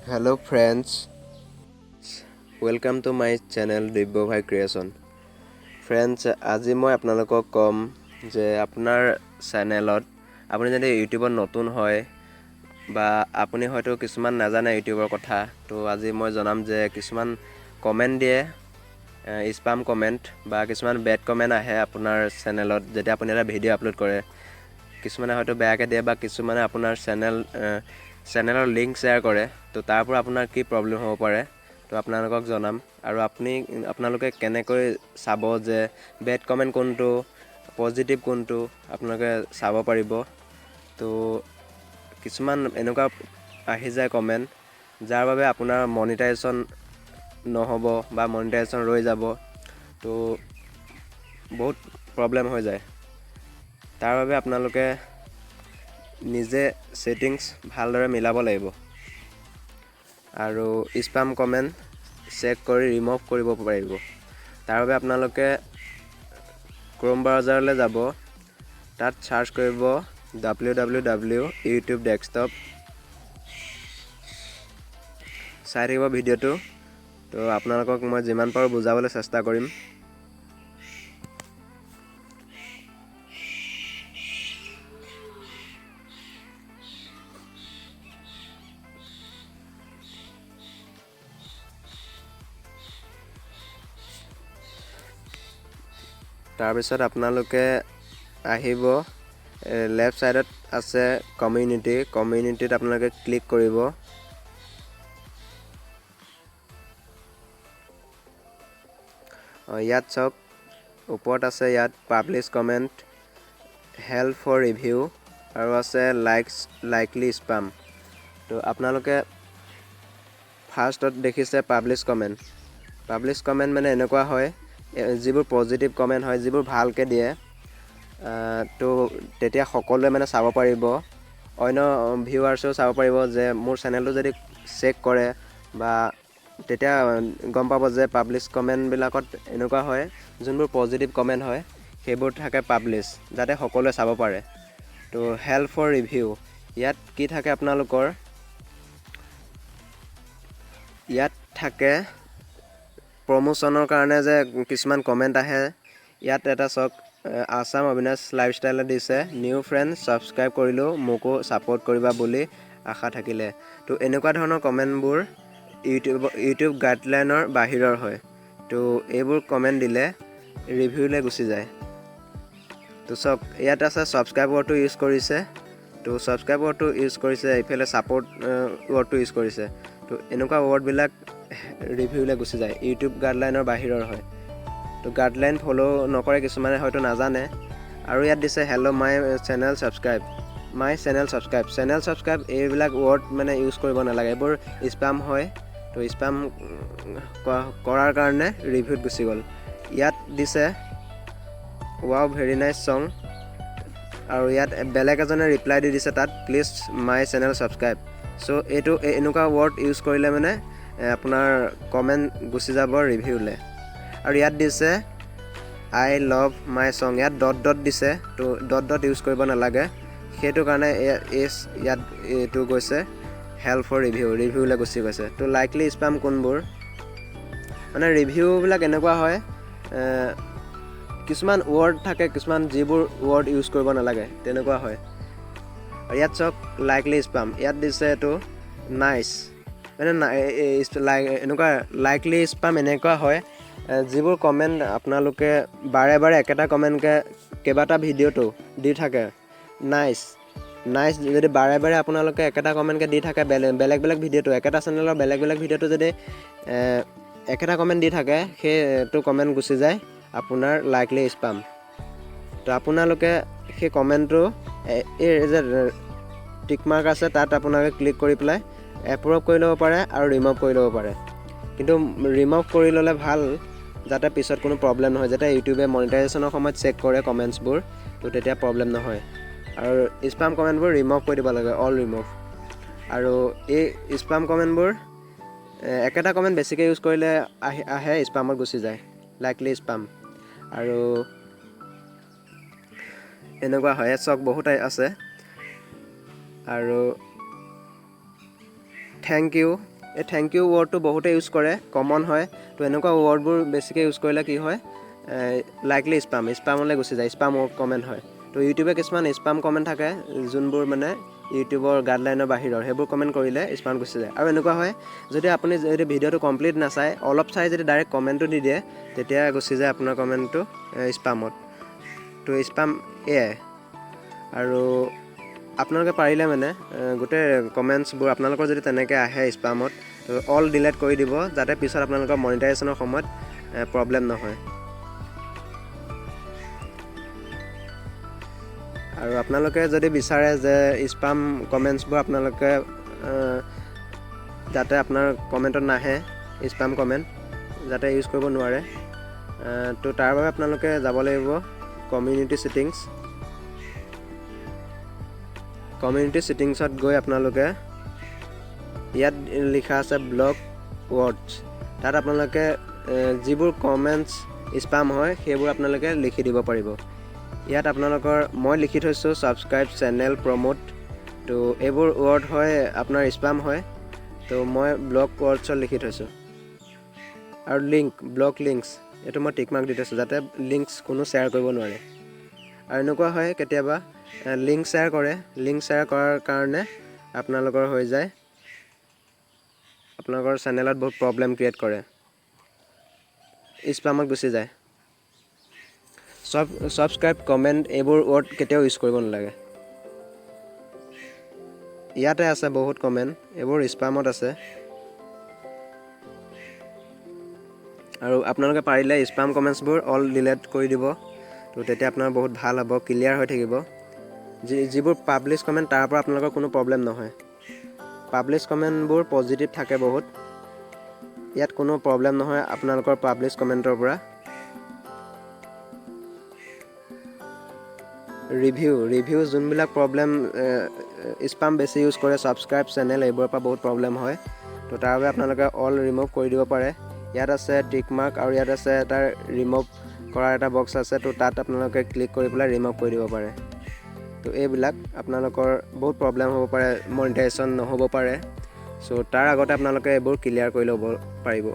Hello friends, welcome to my channel দিব্য ভাই creation. Friends, আজি মই আপোনালোকক ক'ম যে আপোনাৰ চেনেলত আপুনি যদি ইউটিউবত নতুন হয় বা আপুনি হয়তো কিছুমান নাজানে ইউটিউবৰ কথা, তো আজি মই জনাম যে কিছুমান কমেণ্ট দিয়ে, স্পাম কমেণ্ট বা কিছুমান বেড কমেণ্ট আহে আপোনাৰ চেনেলত যেতিয়া আপুনি এটা ভিডিঅ' আপলোড কৰে। কিছুমানে হয়তো বেয়াকৈ দিয়ে বা কিছুমানে আপোনাৰ চেনেলৰ লিংক শ্বেয়াৰ কৰে, তো তাৰ পৰা আপোনাৰ কি প্ৰব্লেম হ'ব পাৰে তো আপোনালোকক জনাম। আৰু আপোনালোকে কেনেকৈ চাব যে বেড কমেণ্ট কোনটো, পজিটিভ কোনটো, আপোনালোকে চাব পাৰিব। তো কিছুমান এনেকুৱা আহি যায় কমেণ্ট যাৰ বাবে আপোনাৰ মনিটাইজেশ্যন নহ'ব বা মনিটাইজেশ্যন ৰৈ যাব, তো বহুত প্ৰব্লেম হৈ যায়। তাৰ বাবে আপোনালোকে নিজে ছেটিংছ ভালদৰে মিলাব লাগিব আৰু স্পাম কমেণ্ট চেক কৰি ৰিম'ভ কৰিব পাৰিব। তাৰ বাবে আপোনালোকে ক্ৰ'ম ব্ৰাউজাৰলৈ যাব, তাত চাৰ্চ কৰিব www YouTube desktop. চাই থাকিব ভিডিঅ'টো, তো আপোনালোকক মই যিমান পাৰোঁ বুজাবলৈ চেষ্টা কৰিম। তাৰপিছত আপোনালোকে আহিব, লেফ্ট ছাইডত আছে কমিউনিটি, কমিউনিটিত আপোনালোকে ক্লিক কৰিব। ইয়াত চাওক ওপৰত আছে ইয়াত publish comment, help for review আৰু আছে লাইকলি স্পাম। তো আপোনালোকে ফাৰ্ষ্টত দেখিছে পাব্লিছ কমেণ্ট। পাব্লিছ কমেণ্ট মানে এনেকুৱা হয়, যিবোৰ পজিটিভ কমেণ্ট হয়, যিবোৰ ভালকৈ দিয়ে, তো তেতিয়া সকলোৱে চাব পাৰিব, অন্য ভিউৱাৰ্ছেও চাব পাৰিব যে মোৰ চেনেলটো যদি চেক কৰে বা তেতিয়া গম পাব যে পাব্লিছ কমেণ্টবিলাকত এনেকুৱা হয়, যোনবোৰ পজিটিভ কমেণ্ট হয় সেইবোৰ থাকে পাব্লিছ, যাতে সকলোৱে চাব পাৰে। তো হেল্প ফৰ ৰিভিউ ইয়াত কি থাকে আপোনালোকৰ, ইয়াত থাকে প্ৰমোশ্যনৰ কাৰণে যে কিছুমান কমেণ্ট আহে। ইয়াত এটা চাওক, আছাম অবিনাশ লাইফষ্টাইলে দিছে, নিউ ফ্ৰেণ্ড ছাবস্ক্ৰাইব কৰিলোঁ, মোকো ছাপোৰ্ট কৰিবা বুলি আশা থাকিলে। তো এনেকুৱা ধৰণৰ কমেণ্টবোৰ ইউটিউব গাইডলাইনৰ বাহিৰৰ হয়, তো এইবোৰ কমেণ্ট দিলে ৰিভিউলৈ গুচি যায়। তো চাওক ইয়াত আছে ছাবস্ক্ৰাইব ৱৰ্ডটো ইউজ কৰিছে, তো ছাবস্ক্ৰাইব ৱৰ্ডটো ইউজ কৰিছে, এইফালে ছাপোৰ্ট ৱৰ্ডটো ইউজ কৰিছে। তো এনেকুৱা ৱৰ্ডবিলাক ৰিভিউলৈ গুচি যায়, ইউটিউব গাইডলাইনৰ বাহিৰৰ হয়। তো গাইডলাইন ফ'ল' নকৰে কিছুমানে, হয়তো নাজানে। আৰু ইয়াত দিছে hello my channel subscribe, my channel subscribe, channel subscribe, এইবিলাক ৱৰ্ড ইউজ কৰিব নালাগে, এইবোৰ স্পাম হয়। তো স্পাম কৰাৰ কাৰণে ৰিভিউত গুচি গ'ল। ইয়াত দিছে ৱাও ভেৰি নাইচ ছং, আৰু ইয়াত বেলেগ এজনে ৰিপ্লাই দি দিছে তাত প্লিজ my channel subscribe. এইটো এনেকুৱা ৱৰ্ড ইউজ কৰিলে আপোনাৰ কমেণ্ট গুচি যাব ৰিভিউলৈ। আৰু ইয়াত দিছে আই লভ মাই ছং, ইয়াত ডট ডট দিছে, তো ডট ডট ইউজ কৰিব নালাগে, সেইটো কাৰণে ইয়াত এইটো গৈছে হেল্প ফৰ ৰিভিউ, ৰিভিউলৈ গুচি গৈছে। তো লাইকলি স্পাম কোনবোৰ, ৰিভিউবিলাক এনেকুৱা হয়, কিছুমান ৱৰ্ড থাকে, কিছুমান যিবোৰ ৱৰ্ড ইউজ কৰিব নালাগে তেনেকুৱা হয়। আৰু ইয়াত চাওক লাইকলি স্পাম, ইয়াত দিছে এইটো নাইচ, এনেকুৱা লাইকলি স্পাম এনেকুৱা হয়, যিবোৰ কমেণ্ট আপোনালোকে বাৰে বাৰে একেটা কমেণ্টকে কেইবাটা ভিডিঅ'টো দি থাকে, নাইচ নাইচ যদি বাৰে বাৰে আপোনালোকে একেটা কমেণ্টকে দি থাকে, বেলেগ বেলেগ ভিডিঅ'টো, একেটা চেনেলৰ বেলেগ বেলেগ ভিডিঅ'টো যদি, একেটা কমেণ্ট দি থাকে, সেইটো কমেণ্ট গুচি যায় আপোনাৰ লাইকলি স্পাম। তো আপোনালোকে সেই কমেণ্টটো এই যে টিক মাৰ্ক আছে তাত আপোনালোকে ক্লিক কৰি পেলাই এপ্ৰুভ কৰি ল'ব পাৰে আৰু ৰিম'ভ কৰি ল'ব পাৰে। কিন্তু ৰিম'ভ কৰি ল'লে ভাল, যাতে পিছত কোনো প্ৰব্লেম নহয়, যাতে ইউটিউবে মনিটাইজেশ্যনৰ সময়ত চেক কৰে কমেণ্টছবোৰ, তো তেতিয়া প্ৰব্লেম নহয়। আৰু স্পাম কমেণ্টবোৰ ৰিম'ভ কৰি দিব লাগে, অল ৰিম'ভ। আৰু এই স্পাম কমেণ্টবোৰ, একেটা কমেণ্ট বেছিকৈ ইউজ কৰিলে আহে স্পামত গুচি যায়, লাইকলি স্পাম। আৰু এনেকুৱা হয়, চাওক বহুত আছে। আৰু thank U, এই thank U ৱৰ্ডটো বহুতে ইউজ কৰে, কমন হয়। তো এনেকুৱা ৱৰ্ডবোৰ বেছিকৈ ইউজ কৰিলে কি হয়, লাইকলি স্পামলৈ গুচি যায়, স্পাম কমেণ্ট হয়। তো ইউটিউবে কিছুমান স্পাম কমেণ্ট থাকে যোনবোৰ মানে ইউটিউবৰ গাইডলাইনৰ বাহিৰৰ, সেইবোৰ কমেণ্ট কৰিলে স্পাম গুচি যায়। আৰু এনেকুৱা হয়, যদি আপুনি যদি ভিডিঅ'টো কমপ্লিট নাচায়, অলপ চাই যদি ডাইৰেক্ট কমেণ্টটো দি দিয়ে, তেতিয়া গুচি যায় আপোনাৰ কমেণ্টটো স্পামত। তো স্পাম এয়াই। আৰু আপোনালোকে পাৰিলে মানে গোটেই কমেণ্টছবোৰ আপোনালোকৰ যদি তেনেকৈ আহে স্পামত, তো অল ডিলেট কৰি দিব, যাতে পিছত আপোনালোকৰ মনিটাইজেশ্যনৰ সময়ত প্ৰব্লেম নহয়। আৰু আপোনালোকে যদি বিচাৰে যে স্পাম কমেণ্টছবোৰ আপোনালোকে যাতে আপোনাৰ কমেণ্টত নাহে, স্পাম কমেণ্ট যাতে ইউজ কৰিব নোৱাৰে, তো তাৰ বাবে আপোনালোকে যাব লাগিব কমিউনিটি ছেটিংছ। কমিউনিটি ছেটিংছত গৈ আপোনালোকে ইয়াত লিখা আছে ব্লক ৱৰ্ডছ, তাত আপোনালোকে যিবোৰ কমেণ্টছ স্পাম হয় সেইবোৰ আপোনালোকে লিখি দিব পাৰিব। ইয়াত আপোনালোকৰ মই লিখি থৈছোঁ ছাবস্ক্ৰাইব, চেনেল, প্ৰমোট, তো এইবোৰ ৱৰ্ড হয় আপোনাৰ স্পাম হয়, তো মই ব্লক ৱৰ্ডছত লিখি থৈছোঁ। আৰু লিংক, ব্লক লিংকছ, এইটো মই টিক মাৰ্ক দি থৈছোঁ যাতে লিংকছ কোনো শ্বেয়াৰ কৰিব নোৱাৰে। আৰু এনেকুৱা হয় কেতিয়াবা লিংক শ্বেয়াৰ কৰে, লিংক শ্বেয়াৰ কৰাৰ কাৰণে আপোনালোকৰ হৈ যায়, আপোনালোকৰ চেনেলত বহুত প্ৰব্লেম ক্ৰিয়েট কৰে, স্পামত গুচি যায়। ছাবস্ক্ৰাইব, কমেণ্ট এইবোৰ ৱৰ্ড কেতিয়াও ইউজ কৰিব নালাগে। ইয়াতে আছে বহুত কমেণ্ট, এইবোৰ স্পামত আছে। আৰু আপোনালোকে পাৰিলে স্পাম কমেণ্টছবোৰ অল ডিলেট কৰি দিব, তো তেতিয়া আপোনাৰ বহুত ভাল হ'ব, ক্লিয়াৰ হৈ থাকিব। যিবোৰ পাব্লিছ কমেণ্ট তাৰ পৰা আপোনালোকৰ কোনো প্ৰব্লেম নহয়। পাব্লিছ কমেণ্টবোৰ পজিটিভ থাকে বহুত, ইয়াত কোনো প্ৰব্লেম নহয় আপোনালোকৰ পাব্লিছ কমেণ্টৰ পৰা। ৰিভিউ যোনবিলাক প্ৰব্লেম স্পাম বেছি ইউজ কৰে, ছাবস্ক্ৰাইব, চেনেল এইবোৰৰ পৰা বহুত প্ৰব্লেম হয়, তো তাৰ বাবে আপোনালোকে অল ৰিমুভ কৰি দিব পাৰে। ইয়াত আছে টিক মাৰ্ক আৰু ইয়াত আছে এটা ৰিমুভ কৰাৰ এটা বক্স আছে, তো তাত আপোনালোকে ক্লিক কৰি পেলাই ৰিমুভ কৰি দিব পাৰে। তো এইবিলাক আপোনালোকৰ বহুত প্ৰব্লেম হ'ব পাৰে, মনিটাইজেশ্যন নহ'ব পাৰে। চ' তাৰ আগতে আপোনালোকে এইবোৰ ক্লিয়াৰ কৰি ল'ব পাৰিব।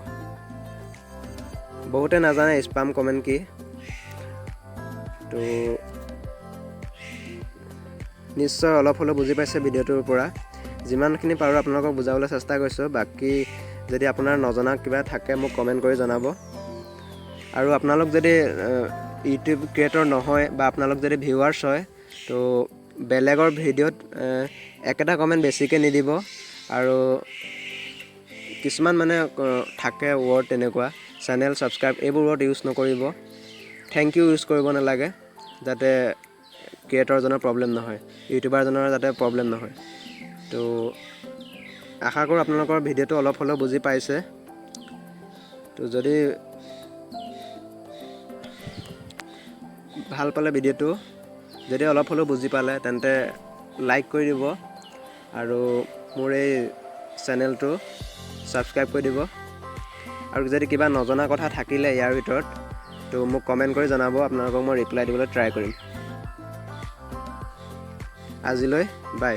বহুতে নাজানে স্পাম কমেণ্ট কি, তো নিশ্চয় অলপ হ'লেও বুজি পাইছে ভিডিঅ'টোৰ পৰা। যিমানখিনি পাৰোঁ আপোনালোকক বুজাবলৈ চেষ্টা কৰিছোঁ। বাকী যদি আপোনাৰ নজনা কিবা থাকে মোক কমেণ্ট কৰি জনাব। আৰু আপোনালোক যদি ইউটিউব ক্ৰিয়েটৰ নহয় বা আপোনালোক যদি ভিউৱাৰ্ছ হয়, তো বেলেগৰ ভিডিঅ'ত একেটা কমেণ্ট বেছিকৈ নিদিব। আৰু কিছুমান মানে থাকে ৱৰ্ড তেনেকুৱা, চেনেল, ছাবস্ক্ৰাইব এইবোৰ ৱৰ্ড ইউজ নকৰিব। Thank U use কৰিব নালাগে, যাতে ক্ৰিয়েটৰজনৰ প্ৰব্লেম নহয়, ইউটিউবাৰজনৰ যাতে প্ৰব্লেম নহয়। তো আশা কৰোঁ আপোনালোকৰ ভিডিঅ'টো অলপ হ'লেও বুজি পাইছে। তো যদি ভাল পালে ভিডিঅ'টো, যদি অলপ হ'লেও বুজি পালে তেন্তে লাইক কৰি দিব আৰু মোৰ এই চেনেলটো ছাবস্ক্ৰাইব কৰি দিব। আৰু যদি কিবা নজনা কথা থাকিলে ইয়াৰ ভিতৰত, তো মোক কমেণ্ট কৰি জনাব, আপোনালোকক মই ৰিপ্লাই দিবলৈ ট্ৰাই কৰিম। আজিলৈ বাই।